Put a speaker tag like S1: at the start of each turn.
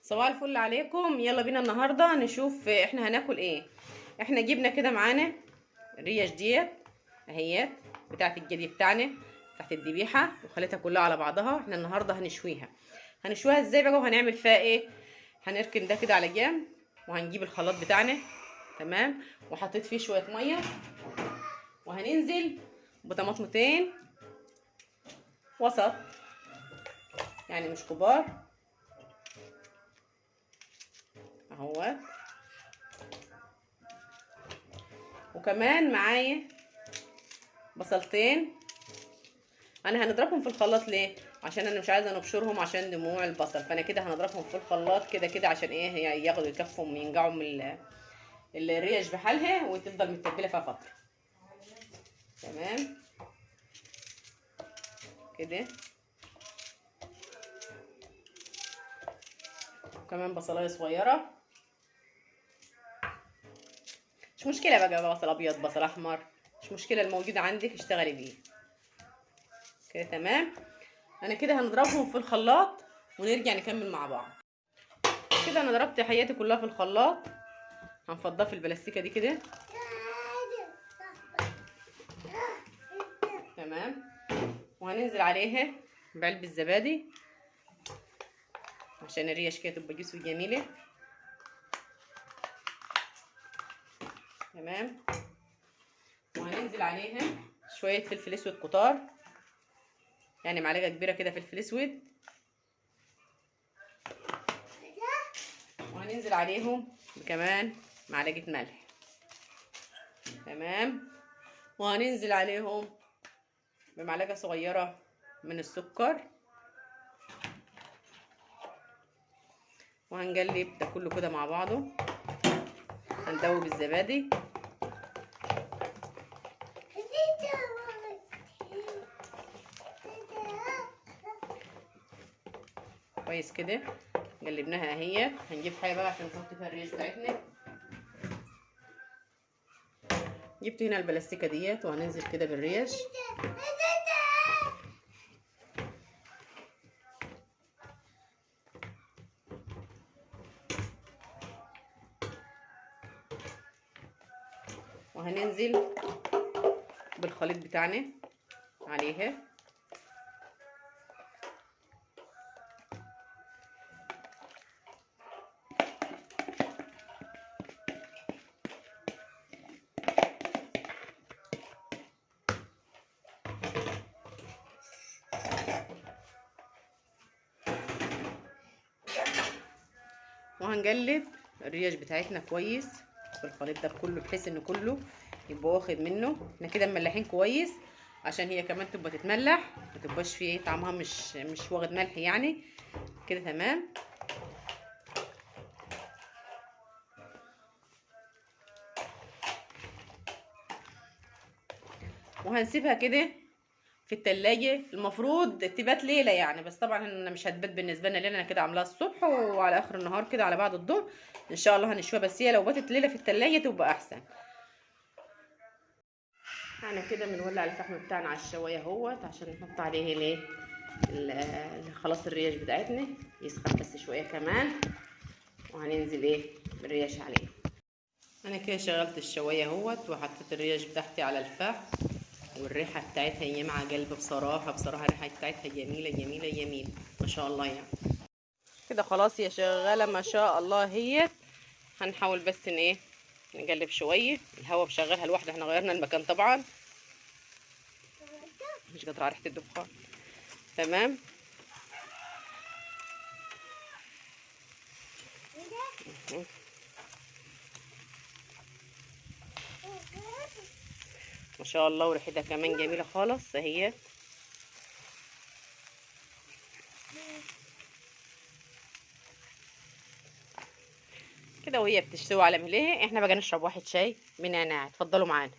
S1: صباح الفل عليكم. يلا بينا النهارده نشوف احنا هناكل ايه. احنا جبنا كده معانا الريش ديت اهيت بتاعه الجدي بتاعنا بتاعه الذبيحة، وخليتها كلها على بعضها. احنا النهارده هنشويها. هنشويها ازاي بقى وهنعمل فيها ايه؟ هنركن ده كده على جنب وهنجيب الخلاط بتاعنا، تمام، وحطيت فيه شوية مية، وهننزل بطماطمتين وسط يعني مش كبار اهوت، وكمان معايا بصلتين. انا هنضربهم في الخلاط ليه؟ عشان انا مش عايزه نبشرهم عشان دموع البصل، فانا كده هنضربهم في الخلاط كده كده عشان ايه؟ هي ياخدوا يكفوا ينجعوا من الريش بحالها وتفضل متبله فيها فترة. تمام كده. وكمان بصلايه صغيرة، مش مشكلة بقى بصل ابيض بصل احمر مش مشكلة، الموجود عندك اشتغلي بيه كده. تمام. انا كده هنضربهم في الخلاط ونرجع نكمل مع بعض. كده انا ضربت حياتي كلها في الخلاط، هنفضها في البلاستيكه دي كده. تمام. وهننزل عليها بعلبة الزبادي عشان الريش كده تبقى جوسي وجميلة. تمام. وهننزل عليها شوية فلفل اسود كتار، يعني معلقه كبيرة كده فلفل اسود، وهننزل عليهم كمان معلقه ملح. تمام. وهننزل عليهم بمعلقه صغيرة من السكر، وهنقلب ده كله كده مع بعضه. هندوب الزبادي. كويس كده، قلبناها اهي. هنجيب حاجة بقى عشان نحط فيها الريش بتاعتنا. جبت هنا البلاستيكه ديت وهننزل كده بالريش. وهننزل بالخليط بتاعنا عليها. وهنقلب الريش بتاعتنا كويس في الخليط ده كله بحيث ان كله يبقى واخد منه. احنا كده مملحين كويس عشان هي كمان تبقى تتملح، ما تبقاش فيه طعمها مش واخد ملح يعني كده. تمام. وهنسيبها كده في التلاجة، المفروض تبات ليلة يعني، بس طبعا انا مش هتبات بالنسبة لنا ليلة، انا كده عاملاها الصبح وعلى اخر النهار كده على بعد الظهر ان شاء الله هنشويها، بس هي لو باتت ليلة في التلاجة تبقى احسن. انا كده بنولع الفحم بتاعنا على الشوايه اهوت عشان نحط عليه ليه خلاص الريش بتاعتنا يسخن بس شوية كمان، وهننزل ايه بالريش عليه. انا كده شغلت الشوايه اهوت وحطيت الريش بتاعتي على الفحم، والريحه بتاعتها يا مع قلب بصراحة بصراحة الريحة بتاعتها جميلة جميلة جميلة ما شاء الله يعني. كده خلاص هي شغالة ما شاء الله. هي هنحاول بس ان ايه نقلب شوية، الهواء بشغلها لوحده، احنا غيرنا المكان طبعا، مش قادرة على ريحه الدخان. تمام. ما شاء الله وريحتها كمان جميلة خالص اهي. كده وهي بتشتوي على مليها احنا بقى نشرب واحد شاي بنعناع. اتفضلوا معانا.